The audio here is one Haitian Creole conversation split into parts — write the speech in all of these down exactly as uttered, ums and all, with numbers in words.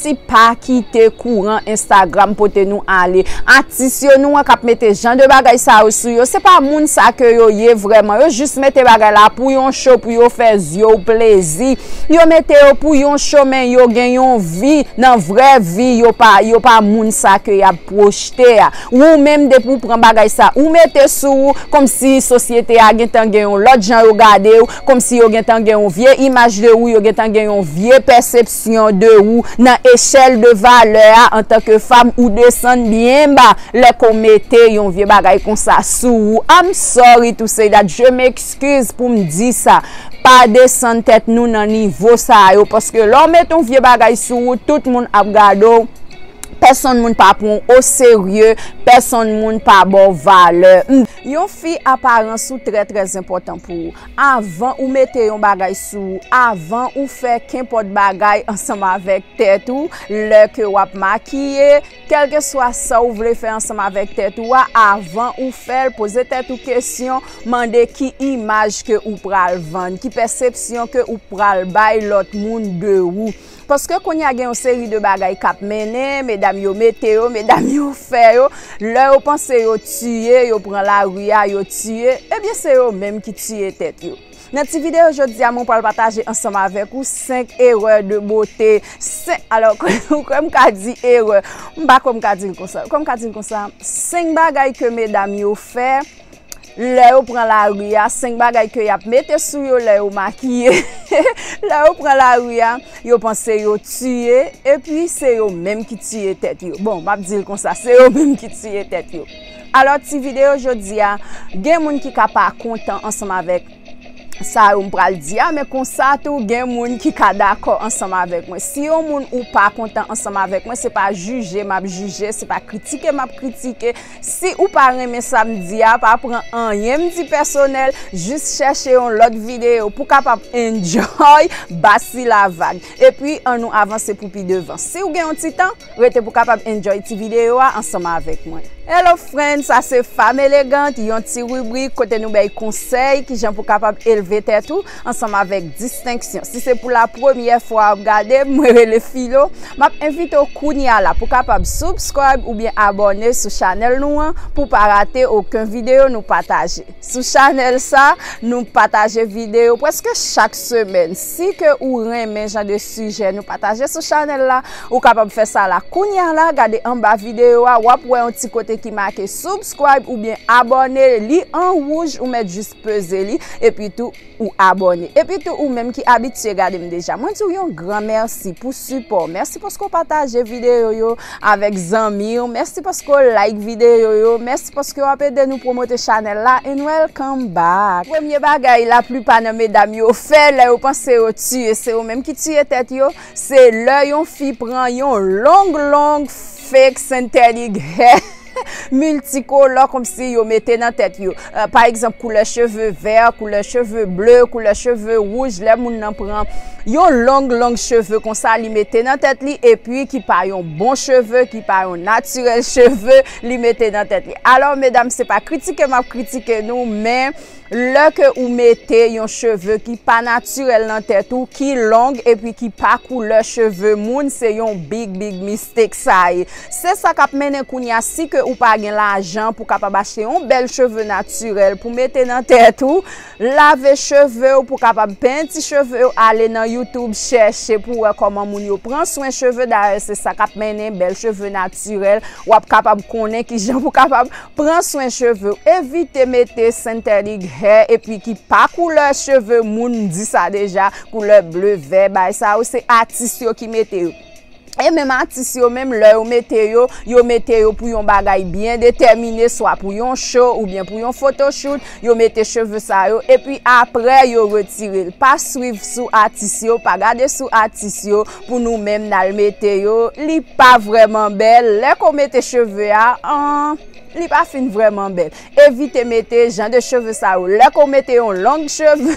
Mèsi, pa kite kouran Instagram pote nou ale. Atis yo nou an k ap mete jan de bagay sa yo sou yo, se pa moun sa ke yo ye vrèman. Yo jis mete bagay la pou yon cho, pou yo fè zye w plezi. Yo mete yo pou yon cho, men yo gen yon vi. Nan vrè vi, yo pa, yo pa moun sa ke y ap pwojte a. Ou menm, depi w pran bagay sa, ou mete sou ou, kòmsi sosyete a gentan gen yon lòt jan yo gade w, kòmsi yo gentan gen yon vye imaj de ou, yo gentan gen yon vye pèsepsyon de ou nan echèl de valè a antanke fanm, ou desann byen ba lè ke w mete yon vye bagay konsa sou ou. I'm sorry to say that, je m'excuse pou m di sa. Pa desann tèt nou nan nivo sa yo, paske lè w mete yon vye bagay sou ou, tout moun ap gade w. Pèsonn moun pa pran w oserye, pèsonn moun pa ba w valè. Mm. Yon fi, aparans ou trè, trè enpòtan pou ou. Avan ou mete yon bagay sou ou, avan ou fè kenpòt bagay ansanm avèk tèt ou, lè ke w ap makiye, kèlkeswa sa ou vle fè ansanm avèk tèt ou a, avan ou fè l, poze tèt ou kesyon, mande ki imaj ke ou pral vann, ki pèsepsyon ke ou pral bay lòt moun de ou. Paske kounye a gen yon seri de bagay k ap mennen, medam yo mete yo, medam yo fè yo, lè yo panse yo tiye, yo pran lari a, yo tiye, ebyen se yo menm ki tiye tèt yo. Nan ti videyo jodi a, mwen pral pataje ansanm avèk ou senk erè de bote. Senk, alò, ou kwè m ka di erè? M pa kwè m ka di l konsa. Ou kwè m ka di l konsa? Senk bagay ke medam yo fè lè yo pran lari a, senk bagay ke y ap mete sou yo lè yo makiye. Lè yo pran lari a, yo panse yo tiye, epi se yo menm ki tiye tèt yo. Bon, m ap di l konsa, se yo menm ki tiye tèt yo. Alò, ti videyo jodi a, gen moun ki ka pa kontan ansanm avèk sa yo m pral di a, men konsa tou, gen moun ki ka dakò ansanm avèk mwen. Si yon moun ou pa kontan ansanm avèk mwen, se pa jije m ap jije, se pa kritike m ap kritike. Si ou pa renmen sa m di a, pa pran anyen m di pèsonèl, jis chèche yon lòt videyo pou w kapab enjoy ba si la vag. Epi, ann nou avanse pou pi devan. Si w gen yon ti tan, rete pou w kapab enjoy ti videyo a ansanm avèk mwen. Hello friends, sa se Femme Élégante, yon ti ribrik kote nou bay konsèy kijan pou w kapab elve tèt ou ansanm avèk distenksyon. Si se pou la premyè fwa w ap gade m, mwen rele Filo. M ap envite w kounye a la pou w kapab subscribe oubyen abòne sou chanèl nou an pou w pa rate okenn videyo nou pataje. Sou chanèl sa, nou pataje videyo prèske chak semèn. Si ke ou renmen jan de sijè nou pataje sou chanèl la, ou kapab fè sa la kounye a la, gade anba videyo a, w ap wè yon ti kote ki make subscribe oubyen abòne, li an wouj, ou mèt jis peze li, epi tou ou abòne. Epi tou ou menm ki abitye gade m deja, mwen di w yon gran mèsi pou sipò. Mèsi paske w pataje videyo yo avèk zanmi w. Mèsi paske w like videyo yo. Mèsi paske w ap ede nou pwomote chanèl la. And welcome back. Premye bagay laplipa nan medam yo fè lè yo panse yo tiye, se yo menm ki tiye tèt yo, se lè yon fi pran yon long, long fake synthetic hair miltikolò kòmsi yo mete nan tèt yo. Eh, pa egzanp, koulè cheve vè, koulè cheve ble, koulè cheve wouj, lè moun nan pran yon long, long cheve konsa, li mete nan tèt li, epi ki pa yon bon cheve, ki pa yon natirèl cheve, li mete nan tèt li. Alò, medam, se pa kritike m ap kritike nou, men lè ke ou mete yon cheve ki pa natirèl nan tèt ou, ki long epi ki pa koulè cheve moun, se yon big, big mistake sa ye. Se sa k ap mennen kounye a, si ke ou pa gen lajan pou kapab achte yon bèl cheve natirèl pou mete nan tèt ou, lave cheve w pou kapab penti cheve w, ale nan YouTube chèche pou wè kòman moun yo pran swen cheve. Dayè, se sa k ap mennen bèl cheve natirèl. W ap kapab konnen kijan pou kapab pran swen cheve w. Evite mete synthetic hair epi ki pa koulè cheve moun, m di sa deja, koulè ble, vè, bagay sa yo, se atis yo ki mete yo. E menm atis yo menm, lè yo mete yo, yo mete yo pou yon bagay byen detèmine, swa pou yon cho oubyen pou yon photoshoot, yo mete cheve sa yo, epi apre yo retire l. Pa swiv sou atis yo, pa gade sou atis yo, pou nou menm n al mete yo, li pa vrèman bèl. Lè ke w mete cheve a, an, li pa fin vrèman bèl. Evite mete jan de cheve sa yo. Lè ke w mete yon long cheve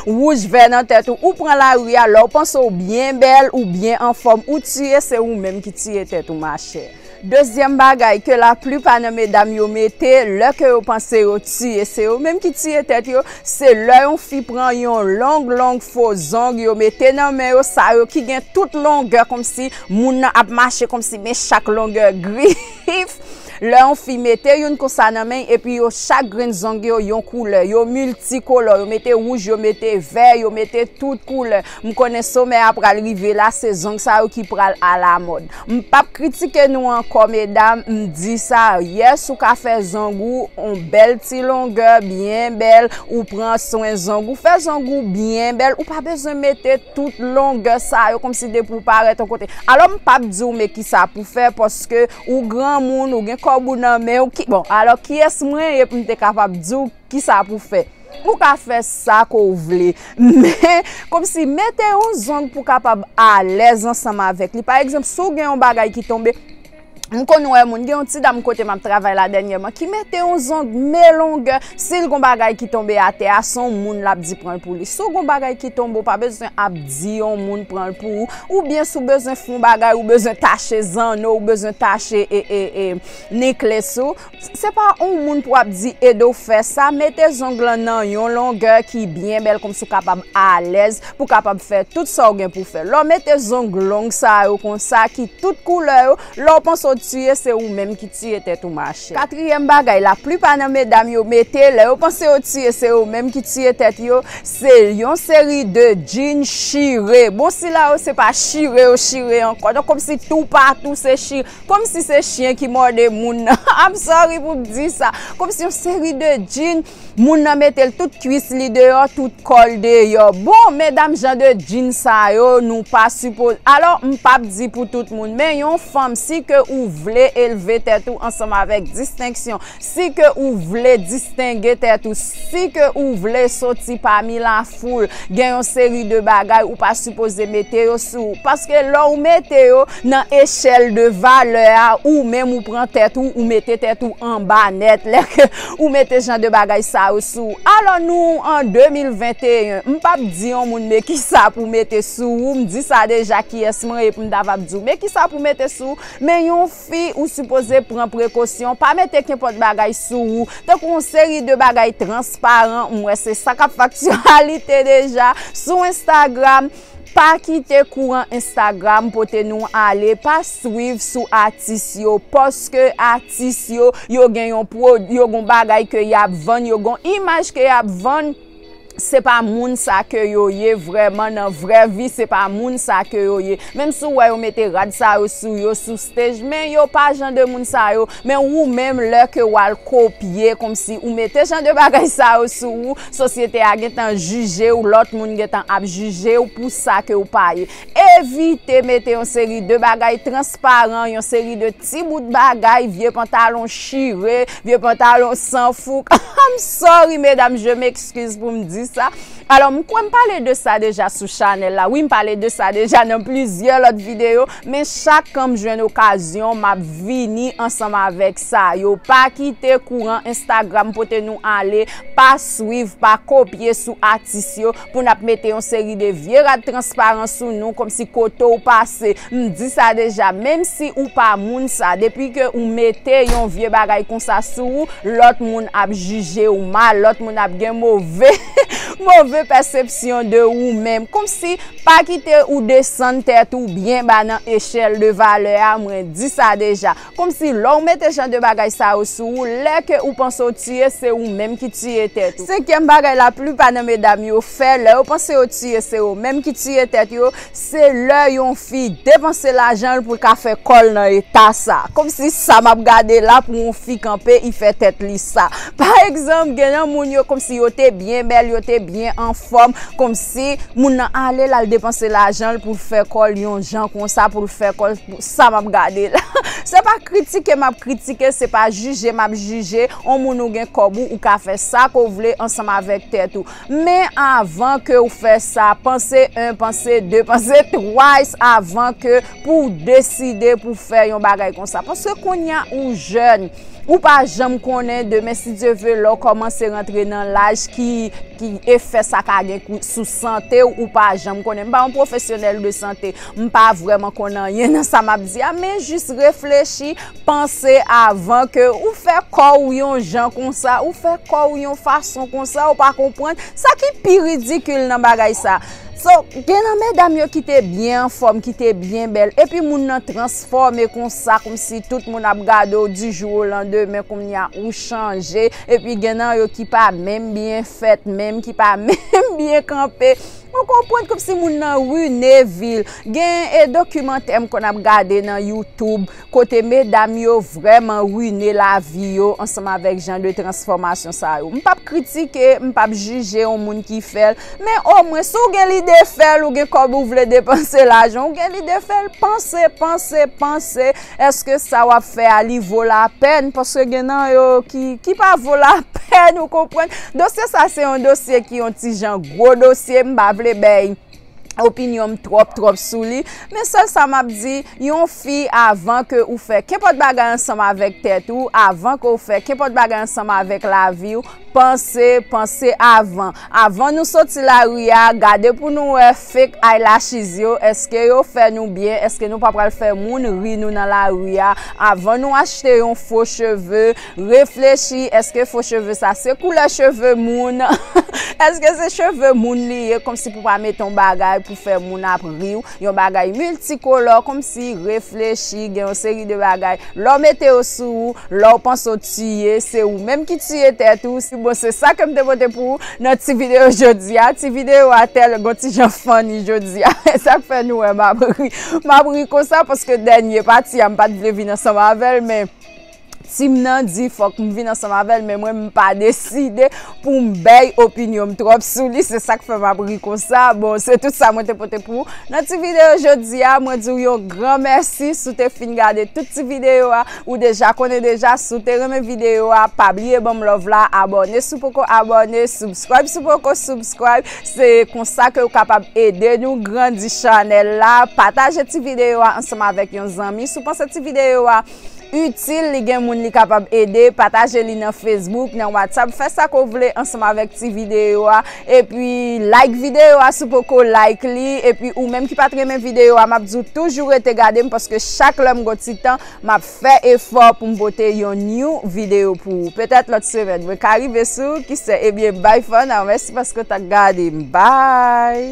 wouj vè nan tèt ou, ou pran lari a, lè w panse w byen bèl, ou byen anfòm, ou tiye, se ou menm ki tiye tèt ou, machè. Dezyèm bagay ke laplipa nan medam yo mete lè ke yo panse yo tiye, se yo menm ki tiye tèt yo, se lè yon fi pran yon long, long fo zong yo mete nan men yo, sa yo ki gen tout longè kòmsi moun nan ap mache kòmsi men chak longè grif. Lè yon fi mete youn konsa nan men, epi yo chak grenn zong yo yon koulè, yo miltikolò, yo mete wouj, yo mete vè, yo mete tout koulè. M konnen somè a pral rive la, se zong sa yo ki pral alamòd. M p ap kritike nou ankò, medam, m di sa, yes, ou ka fè zong ou, on bèl ti longè, byen bèl, ou pran swen zong ou, fè zong ou byen bèl, ou pa bezwen mete tout longè sa yo, kòmsi depi w parèt yon kote. Alò, m p ap di w men kisa pou fè, paske ou granmoun, ou gen kòb ou nan men w, ki, bon, alò, kiyès mwen ye pou m te kapab di w kisa pou fè? Ou ka fè sa ke w vle, men kòmsi mete yon zong pou w kapab alèz ansanm avèk li. Pa egzanp, si w gen yon bagay ki tonbe, m konn wè moun, gen yon ti dam kote m ap travay la dènyèman ki mete yon zong men longè. Si l gon bagay ki tonbe atè a, se yon moun l ap di pran l pou li. Si w gon bagay ki tonbe, w pa bezwen ap di yon moun pran l pou ou. Oubyen si w bezwen fè yon bagay, ou bezwen tache zanno, ou bezwen tache e, e, e, nekles ou. Se pa yon moun pou ap di ede w fè sa, mete zong lan nan yon longè ki byen bèl, kòmsi w kapab alèz, pou w kapab fè tout sa w gen pou fè. Lè w mete zong long sa yo konsa, ki tout koulè yo, lè w panse w tiye, se ou menm ki tiye tèt ou, machè. Katriyèm bagay, laplipa nan medam yo mete, lè yo panse yo tiye, se yo menm ki tiye tèt yo, se yon seri de djin chire. Bon, sila yo, se pa chire yo chire ankò. Donk, kòmsi toupatou se chire. Kòmsi se chen ki mòde moun nan. I'm sorry pou m di sa. Kòmsi yon seri de djin, moun nan mete l tout kwis li deyò, tout kò l deyò. Bon, medam, jan de djin sa yo, nou pa sipoze. Alò, m p ap di pou tout moun, men yon fanm, si ke ou vle elve tèt ou ansanm avèk distenksyon, si ke ou vle distenge tèt ou, si ke ou vle soti pami lafoul, gen yon seri de bagay ou pa sipoze mete yo sou ou. Paske lè w mete yo nan echèl de valè a, ou menm ou pran tèt ou, ou mete tèt ou anba nèt. Lè ke ou mete jan de bagay sa yo sou ou. Alò nou an de mil venteyen, m p ap di yon moun men kisa pou mete sou ou, m di sa deja kiyès mwen ye pou m ta va ap di w men kisa pou mete sou ou, men yon fi ou sipoze pran prekosyon, pa mete kenpòt bagay sou ou, tankou yon seri de bagay transparan, m wè se sa k ap fè aktyalite deja sou Instagram. Pa kite kouran Instagram pote nou ale, pa swiv sou atis yo, paske atis yo, yo gen yon pwod-, yo gon bagay ke y ap vann, yo gon imaj ke y ap vann. Se pa moun sa ke yo ye vrèman nan vrè vi, se pa moun sa ke yo ye. Menm si w wè yo mete rad sa yo sou yo sou stage, men yo pa jan de moun sa yo. Men ou menm, lè ke w al kopye, kòmsi ou mete jan de bagay sa yo sou ou, sosyete a gentan jije w, lòt moun gentan ap jije w pou sa ke w pa ye. Evite mete yon seri de bagay transparan, yon seri de ti bout bagay, vye pantalon chire, vye pantalon san fouk. I'm sorry, medam, je m'excuse pou m di sa. Alò, m kwè m pale de sa deja sou chanèl la. Wi, m pale de sa deja nan plizyè lòt videyo, men chak kan m jwenn okazyon, m ap vini ansanm avèk sa yo. Pa kite kouran Instagram pote nou ale, pa swiv, pa kopye sou atis yo, pou n ap mete yon seri de vye rad transparan sou nou, kòmsi kote w pase. M di sa deja, menm si ou pa moun sa, depi ke ou mete yon vye bagay konsa sou ou, lòt moun ap jije w mal, lòt moun ap gen move, move pèsepsyon de ou menm. Kòmsi pa kite ou desann tèt ou byen ba nan echèl de valè a, mwen di sa deja. Kòmsi lè w mete jan de bagay sa yo sou ou, lè ke ou panse w tiye, se ou menm ki tiye tèt ou. Senkyèm bagay laplipa nan medam yo fè, lè yo panse yo tiye, se yo menm ki tiye tèt yo, se lè yon fi depanse lajan l pou l ka fè kò l nan eta sa. Kòmsi sa m ap gade la pou yon fi kanpe, i fè tèt li sa. Pa egzanp, gen nan moun yo kòmsi yo te byen bèl, yo te byen anfòm, kòmsi moun nan ale l al depanse lajan l pou l fè kò l yon jan konsa, pou l fè kò l, sa m ap gade la. Se pa kritike m ap kritike, se pa jije m ap jije. On moun ou gen kòb ou, ou ka fè sa ke w vle ansanm avèk tèt ou. Men avan ke w fè sa, panse en, panse de, panse twice avan ke pou w deside pou fè yon bagay konsa. Paske kounye a ou jèn. Ou pa janm konnen demen, si Dye ve, lè w kòmanse rantre nan laj, ki, ki efè sa ka gen kou-, sou sante w, ou pa janm konnen. M pa yon pwofesyonèl de sante, m pa vrèman konn anyen nan sa m ap di a, men jis reflechi, panse avan ke ou fè kò w yon jan konsa, ou fè kò w yon fason konsa, ou pa konprann. Sa ki pi ridikil nan bagay sa, So, gen nan medam yo ki te byen anfòm, ki te byen bèl, epi moun nan transfòme konsa, kòmsi tout moun ap gade w du jour au lendemain, kounye a ou chanje, epi gen nan yo ki pa menm byen fèt, menm ki pa menm byen kanpe. Ou konprann kòmsi moun nan rine vi l. Gen e dokimantè m konn ap gade nan YouTube, kote medam yo vrèman rine lavi yo ansanm avèk jan de transfòmasyon sa yo. M p ap kritike, m p ap jije yon moun ki fè l, men omwen, si w gen lide fè l, ou gen kòb ou vle depanse lajan, ou gen lide fè l, panse, panse, panse, èske sa w ap fè a li vo lapèn? Paske gen nan yo ki, ki pa vo lapèn, ou konprann? Dosye sa se yon dosye ki yon ti jan gwo dosye, m pa vle bay opinyon m twòp, twòp sou li. Men sèl sa m ap di, yon fi, avan ke ou fè kenpòt bagay ansanm avèk tèt ou, avan ke ou fè kenpòt bagay ansanm avèk lavi w, panse, panse avan. Avan nou soti lari a, gade pou nou wè fake eyelashes yo, èske yo fè nou byen, èske nou pa pral fè moun ri nou nan lari a. Avan nou achte yon fo cheve, reflechi, èske fo cheve sa se koulè cheve moun? Èske se cheve moun li ye? Kòmsi pou pa mete yon bagay pou fè moun ap ri w, yon bagay miltikolò, kòmsi reflechi, gen yon seri de bagay. Lè w mete yo sou ou, lè w panse w tiye, se ou menm ki tiye tèt ou. Si bon, se sa ke m te pote pou ou nan ti videyo jodi a. Ti videyo a tèl gon ti jan funny jodi a. Sa k fè nou wè m ap ri. M ap ri konsa paske dènye pati a, m pa t vle vin ansanm avè l, men Tim nan di fòk m vin ansanm avè l, men mwen m pa deside pou m bay opinyon m twòp sou li, se sa k fè m ap ri konsa. Bon, se tout sa mwen te pote pou ou nan ti videyo jodi a. Mwen di w yon gran mèsi si w te fin gade tout ti videyo a. Ou deja konnen deja, si w te renmen videyo a, pa bliye ban m love la, abòne si w poko abòne, subscribe si w poko subscribe. Se konsa ke w kapab ede nou grandi chanèl la. Pataje ti videyo a ansanm avèk yon zanmi. Si w panse ti videyo a itil, li gen moun li kapab ede, pataje li nan Facebook, nan WhatsApp, fè sa ke w vle ansanm avèk ti videyo a, epi like videyo a si w poko like li, epi ou menm ki pa t renmen videyo a, m ap di w toujou rete gade m, paske chak lè m gon ti tan, m ap fè efò pou m pote yon new videyo pou ou. Petèt lòt semèn, mwen ka rive sou, kisa, ebyen, bye for now, mèsi paske w t ap gade m, bye.